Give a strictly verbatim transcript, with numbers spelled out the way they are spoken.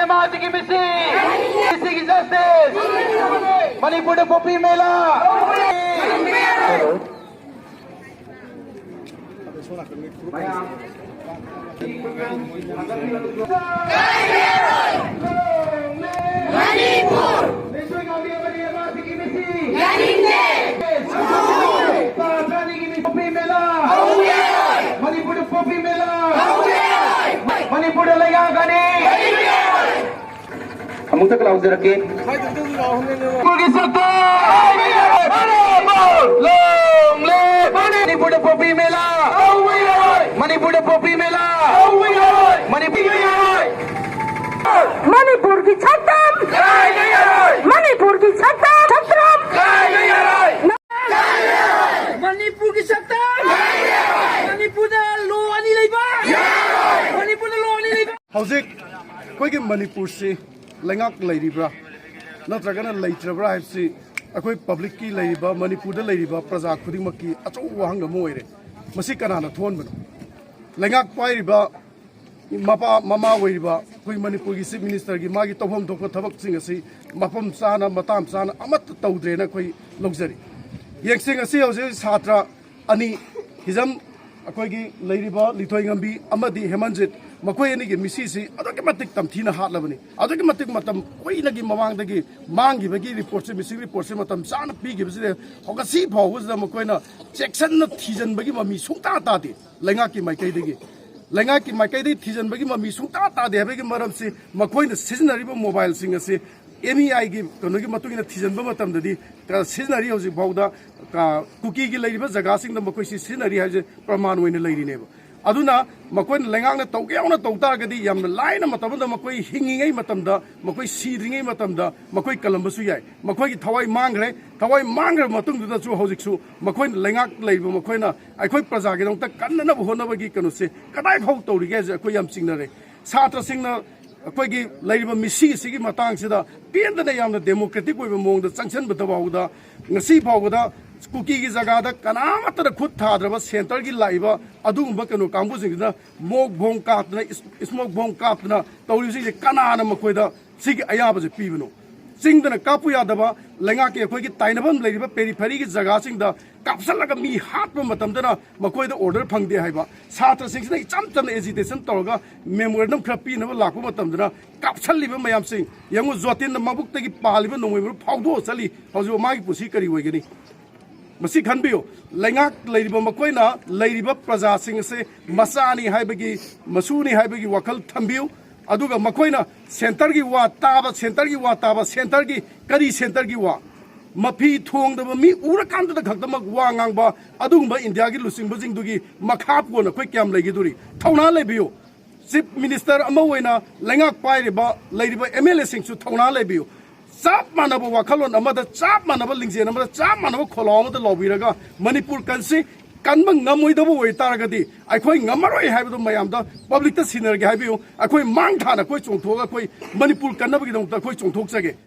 ꯃꯥꯁꯤꯒꯤ ꯃꯤꯁꯤ, ꯃꯤꯁꯤꯒꯤ ꯖꯁꯇꯤꯁ, ꯃꯅꯤꯄꯨꯔꯗ ꯄꯣꯄꯤ ꯃꯦꯂꯥ꯫ ꯃꯅꯤꯄꯨꯔ! ꯌꯥꯅꯤꯡꯗꯦ! ꯄꯣꯄꯤ ꯃꯦꯂꯥ! ꯃꯅꯤꯄꯨꯔꯗ ꯄꯣꯄꯤ ꯃꯦꯂꯥ! ꯃꯅꯤꯄꯨꯔꯗ ꯂꯩꯉꯥꯛ ꯑꯅꯤ! ꯑꯃꯨꯛꯇ ꯂꯥꯎꯖꯔꯛꯀꯦ꯫ ꯃꯅꯤꯄꯨꯔꯒꯤ ꯁꯛꯇꯝ! Long live! ꯃꯅꯤꯄꯨꯔꯗ ꯄꯣꯄꯤ ꯃꯦꯂꯥ! ꯃꯅꯤꯄꯨꯔꯗ ꯄꯣꯄꯤ ꯃꯦꯂꯥ! ꯃꯅꯤꯄꯨꯔ! ꯃꯅꯤꯄꯨꯔꯒꯤ ꯁꯛꯇꯝ! ꯃꯅꯤꯄꯨꯔꯒꯤ ꯁꯛꯇꯝ! ꯁꯛꯇꯝ! ꯃꯅꯤꯄꯨꯔꯒꯤ ꯁꯛꯇꯝ! ꯃꯅꯤꯄꯨꯔꯗ ꯂꯣ ꯑꯅꯤ ꯂꯩꯕ! ꯃꯅꯤꯄꯨꯔꯗ ꯂꯣ ꯑꯅꯤ ꯂꯩꯕ! ꯍꯧꯖꯤꯛ ꯑꯩꯈꯣꯏꯒꯤ ꯃꯅꯤꯄꯨꯔꯁꯤ ꯂꯩꯉꯥꯛ ꯂꯩꯔꯤꯕ꯭ꯔꯥ ꯅꯠꯇ꯭ꯔꯒꯅ ꯂꯩꯇ꯭ꯔꯕ꯭ꯔꯥ ꯍꯥꯏꯕꯁꯤ ꯑꯩꯈꯣꯏ ꯄꯕ꯭ꯂꯤꯛꯀꯤ ꯂꯩꯔꯤꯕ, ꯃꯅꯤꯄꯨꯔꯗ ꯂꯩꯔꯤꯕ ꯄ꯭ꯔꯖꯥ ꯈꯨꯗꯤꯡꯃꯛꯀꯤ ꯑꯆꯧꯕ ꯋꯥꯍꯪ ꯑꯃ ꯑꯣꯏꯔꯦ꯫ ꯃꯁꯤ ꯀꯅꯥꯅ ꯊꯣꯛꯍꯟꯕꯅꯣ? ꯂꯩꯉꯥꯛ ꯄꯥꯏꯔꯤꯕ ꯃꯄꯥ ꯃꯃꯥ ꯑꯣꯏꯔꯤꯕ ꯑꯩꯈꯣꯏ ꯃꯅꯤꯄꯨꯔꯒꯤ ꯆꯤꯐ ꯃꯤꯅꯤꯁꯇꯔꯒꯤ ꯃꯥꯒꯤ ꯇꯧꯐꯝ ꯊꯣꯛꯄ ꯊꯕꯛꯁꯤꯡ ꯑꯁꯤ ꯃꯐꯝ ꯆꯥꯅ, ꯃꯇꯥꯡ ꯆꯥꯅ ꯑꯃꯠꯇ ꯇꯧꯗ꯭ꯔꯦꯅ ꯑꯩꯈꯣꯏ ꯂꯧꯖꯔꯤ꯫ ꯌꯦꯡꯁꯤ, ꯉꯁꯤ ꯍꯧꯖꯤꯛ ꯁꯥꯇ꯭ꯔ ꯑꯅꯤ, ꯍꯤꯖꯝ, ꯑꯩꯈꯣꯏꯒꯤ ꯂꯩꯔꯤꯕ ꯂꯤꯊꯣꯏꯉꯝꯕꯤ ꯑꯃꯗꯤ ꯍꯦꯃꯟꯖꯤꯠ, ꯃꯈꯣꯏ ꯑꯅꯤꯒꯤ ꯃꯤꯁꯤꯁꯤ ꯑꯗꯨꯛꯀꯤ ꯃꯇꯤꯛ ꯇꯝꯊꯤꯅ ꯍꯥꯠꯂꯕꯅꯤ꯫ ꯑꯗꯨꯛꯀꯤ ꯃꯇꯤꯛ ꯃꯇꯝ ꯀꯨꯏꯅꯒꯤ ꯃꯃꯥꯡꯗꯒꯤ ꯃꯥꯡꯈꯤꯕꯒꯤ ꯔꯤꯄꯣꯔꯠꯁꯤ, ꯃꯤꯁꯤꯡ ꯔꯤꯄꯣꯔꯠꯁꯤ ꯃꯇꯝ ꯆꯥꯅ ꯄꯤꯈꯤꯕꯁꯤꯗ ꯉꯁꯤ ꯐꯥꯎꯕꯁꯤꯗ ꯃꯈꯣꯏꯅ ꯆꯦꯛꯁꯤꯟꯅ ꯊꯤꯖꯤꯟꯕꯒꯤ ꯃꯃꯤ ꯁꯨꯡꯇꯥ ꯇꯥꯗꯦ꯫ ꯂꯩꯉꯥꯛꯀꯤ ꯃꯥꯏꯀꯩꯗꯒꯤ, ꯂꯩꯉꯥꯛꯀꯤ ꯃꯥꯏꯀꯩꯗꯒꯤ ꯊꯤꯖꯤꯟꯕꯒꯤ ꯃꯃꯤ ꯁꯨꯡꯇꯥ ꯇꯥꯗꯦ ꯍꯥꯏꯕꯒꯤ ꯃꯔꯝꯁꯤ ꯃꯈꯣꯏꯅ ꯁꯤꯖꯤꯟꯅꯔꯤꯕ ꯃꯣꯕꯥꯏꯜꯁꯤꯡ ꯑꯁꯤ ꯑꯦꯟ ꯏ ꯑꯥꯏꯒꯤ ꯀꯩꯅꯣꯒꯤ ꯃꯇꯨꯡ ꯏꯟꯅ ꯊꯤꯖꯤꯟꯕ ꯃꯇꯝꯗꯗꯤ, ꯀ-, ꯁꯤꯖꯤꯟꯅꯔꯤ ꯍꯧꯖꯤꯛ ꯐꯥꯎꯗ, ꯀ-, ꯀꯨꯀꯤꯒꯤ ꯂꯩꯔꯤꯕ ꯖꯒꯥꯁꯤꯡꯗ ꯃꯈꯣꯏꯁꯤ ꯁꯤꯖꯤꯟꯅꯔꯤ ꯍꯥꯏꯕꯁꯦ ꯄ꯭ꯔꯃꯥꯟ ꯑꯣꯏꯅ ꯂꯩꯔꯤꯅꯦꯕ꯫ ꯑꯗꯨꯅ ꯃꯈꯣꯏꯅ ꯂꯩꯉꯥꯛꯅ ꯇꯧꯒꯦ ꯌꯥꯎꯅ ꯇꯧ ꯇꯥꯔꯒꯗꯤ ꯌꯥꯝꯅ ꯂꯥꯏꯅ ꯃꯇꯝ ꯑꯃꯗ ꯃꯈꯣꯏ ꯍꯤꯡꯉꯤꯉꯩ ꯃꯇꯝꯗ, ꯃꯈꯣꯏ ꯁꯤꯗ꯭ꯔꯤꯉꯩ ꯃꯇꯝꯗ ꯃꯈꯣꯏ ꯀꯜꯂꯝꯕꯁꯨ ꯌꯥꯏ꯫ ꯃꯈꯣꯏꯒꯤ ꯊꯋꯥꯏ ꯃꯥꯡꯈ꯭ꯔꯦ꯫ ꯊꯋꯥꯏ ꯃꯥꯡꯈ꯭ꯔꯕ ꯃꯇꯨꯡꯗꯨꯗꯁꯨ ꯍꯧꯖꯤꯛꯁꯨ ꯃꯈꯣꯏꯅ, ꯂꯩꯉꯥꯛ ꯂꯩꯔꯤꯕ ꯃꯈꯣꯏꯅ ꯑꯩꯈꯣꯏ ꯄ꯭ꯔꯖꯥꯒꯤꯗꯃꯛꯇ ꯀꯟꯅꯅꯕ ꯍꯣꯠꯅꯕꯒꯤ ꯀꯩꯅꯣꯁꯦ ꯀꯗꯥꯏ ꯐꯥꯎ ꯇꯧꯔꯤꯒꯦ ꯍꯥꯏꯁꯦ ꯑꯩꯈꯣꯏ ꯌꯥꯝ ꯆꯤꯡꯅꯔꯦ꯫ ꯁꯥꯇ꯭ꯔꯁꯤꯡꯅ ꯑꯩꯈꯣꯏꯒꯤ ꯂꯩꯔꯤꯕ ꯃꯤꯁꯤ ꯑꯁꯤꯒꯤ ꯃꯇꯥꯡꯁꯤꯗ ꯄꯦꯟꯗꯅ ꯌꯥꯝꯅ ꯗꯦꯃꯣꯀ꯭ꯔꯦꯇꯤꯛ ꯑꯣꯏꯕ ꯃꯑꯣꯡꯗ ꯆꯪꯁꯤꯟꯕꯗ ꯐꯥꯎꯕꯗ ꯉꯁꯤ ꯐꯥꯎꯕꯗ ꯀꯨꯀꯤꯒꯤ ꯖꯒꯥꯗ ꯀꯅꯥꯃꯠꯇꯅ ꯈꯨꯠ ꯊꯥꯗ꯭ꯔꯕ ꯁꯦꯟꯇꯔꯒꯤ ꯂꯥꯛꯏꯕ ꯑꯗꯨꯒꯨꯝꯕ ꯀꯩꯅꯣ ꯀꯥꯡꯕꯨꯁꯤꯡꯁꯤꯅ ꯃꯣꯛ ꯕꯣꯝ ꯀꯥꯞꯇꯅ, ꯏꯁ-, ꯏꯁꯃꯣꯛ ꯕꯣꯝ ꯀꯥꯞꯇꯅ ꯇꯧꯔꯤꯕꯁꯤꯡꯁꯦ ꯀꯅꯥꯅ ꯃꯈꯣꯏꯗ ꯁꯤꯒꯤ ꯑꯌꯥꯕꯁꯦ ꯄꯤꯕꯅꯣ? ꯆꯤꯡꯗꯅ ꯀꯥꯞꯄꯨ ꯌꯥꯗꯕ, ꯂꯩꯉꯥꯛꯀꯤ ꯑꯩꯈꯣꯏꯒꯤ ꯇꯥꯏꯅꯐꯝ ꯂꯩꯔꯤꯕ ꯄꯦꯔꯤꯐꯦꯔꯤꯒꯤ ꯖꯒꯥꯁꯤꯡꯗ ꯀꯥꯞꯁꯤꯜꯂꯒ ꯃꯤ ꯍꯥꯠꯄ ꯃꯇꯝꯗꯅ ꯃꯈꯣꯏꯗ ꯑꯣꯔꯗꯔ ꯐꯪꯗꯦ ꯍꯥꯏꯕ, ꯁꯥꯇ꯭ꯔꯁꯤꯡꯁꯤꯅ ꯏꯆꯝ ꯆꯝꯅ ꯑꯦꯖꯤꯇꯦꯁꯟ ꯇꯧꯔꯒ ꯃꯦꯃꯣꯔꯦꯟꯗꯝ ꯈꯔ ꯄꯤꯅꯕ ꯂꯥꯛꯄ ꯃꯇꯝꯗꯅ ꯀꯥꯞꯁꯤꯜꯂꯤꯕ ꯃꯌꯥꯝꯁꯤꯡ ꯌꯦꯡꯉꯨ꯫ ꯖꯣꯇꯤꯟꯗ ꯃꯕꯨꯛꯇꯒꯤ ꯄꯥꯜꯂꯤꯕ ꯅꯣꯡꯃꯩ ꯃꯔꯨ ꯐꯥꯎꯗꯣꯛꯑ ꯆꯠꯂꯤ꯫ ꯍꯧꯖꯤꯛ ꯃꯥꯒꯤ ꯄꯨꯟꯁꯤ ꯀꯔꯤ ꯑꯣꯏꯒꯅꯤ? ꯃꯁꯤ ꯈꯟꯕꯤꯌꯨ꯫ ꯂꯩꯉꯥꯛ ꯂꯩꯔꯤꯕ ꯃꯈꯣꯏꯅ ꯂꯩꯔꯤꯕ ꯄ꯭ꯔꯖꯥꯁꯤꯡ ꯑꯁꯦ ꯃꯆꯥꯅꯤ ꯍꯥꯏꯕꯒꯤ, ꯃꯁꯨꯅꯤ ꯍꯥꯏꯕꯒꯤ ꯋꯥꯈꯜ ꯊꯝꯕꯤꯌꯨ꯫ ꯑꯗꯨꯒ ꯃꯈꯣꯏꯅ ꯁꯦꯟꯇꯔꯒꯤ ꯋꯥ ꯇꯥꯕ, ꯁꯦꯟꯇꯔꯒꯤ ꯋꯥ ꯇꯥꯕ, ꯁꯦꯟꯇꯔꯒꯤ, ꯀꯔꯤ ꯁꯦꯟꯇꯔꯒꯤ ꯋꯥ? ꯃꯐꯤ ꯊꯣꯡꯗꯕ ꯃꯤ ꯎꯔꯀꯥꯟꯗꯗ ꯈꯛꯇꯃꯛ ꯋꯥ ꯉꯥꯡꯕ ꯑꯗꯨꯒꯨꯝꯕ ꯏꯟꯗꯤꯌꯥꯒꯤ ꯂꯨꯆꯤꯡꯕꯁꯤꯡꯗꯨꯒꯤ ꯃꯈꯥ ꯄꯣꯟꯅ ꯑꯩꯈꯣꯏ ꯀꯌꯥꯝ ꯂꯩꯒꯗꯧꯔꯤ? ꯊꯧꯅꯥ ꯂꯩꯕꯤꯌꯨ꯫ ꯆꯤꯐ ꯃꯤꯅꯤꯁꯇꯔ ꯑꯃ ꯑꯣꯏꯅ ꯂꯩꯉꯥꯛ ꯄꯥꯏꯔꯤꯕ, ꯂꯩꯔꯤꯕ ꯑꯦꯝ ꯑꯦꯜ ꯑꯦꯁꯤꯡꯁꯨ ꯊꯧꯅꯥ ꯂꯩꯕꯤꯌꯨ꯫ ꯆꯞ ꯃꯥꯟꯅꯕ ꯋꯥꯈꯜꯂꯣꯟ ꯑꯃꯗ, ꯆꯞ ꯃꯥꯟꯅꯕ ꯂꯤꯡꯖꯦꯜ ꯑꯃꯗ, ꯆꯞ ꯃꯥꯟꯅꯕ ꯈꯣꯜꯂꯥꯎ ꯑꯃꯗ ꯂꯥꯎꯕꯤꯔꯒ ꯃꯅꯤꯄꯨꯔ ꯀꯟꯁꯤ ꯀꯟꯕ ꯉꯝꯃꯣꯏꯗꯕ ꯑꯣꯏꯇꯥꯔꯒꯗꯤ, ꯑꯩꯈꯣꯏ ꯉꯝꯃꯔꯣꯏ ꯍꯥꯏꯕꯗꯨ ꯃꯌꯥꯝꯗ ꯄꯕ꯭ꯂꯤꯛꯇ ꯁꯤꯟꯅꯔꯒꯦ ꯍꯥꯏꯕꯤꯌꯨ꯫ ꯑꯩꯈꯣꯏ ꯃꯥꯡ ꯊꯥꯅ ꯑꯩꯈꯣꯏ ꯆꯣꯡꯊꯣꯛꯑꯒ ꯑꯩꯈꯣꯏ ꯃꯅꯤꯄꯨꯔ ꯀꯟꯅꯕꯒꯤꯗꯃꯛꯇ ꯑꯩꯈꯣꯏ ꯆꯣꯡꯊꯣꯛꯆꯒꯦ꯫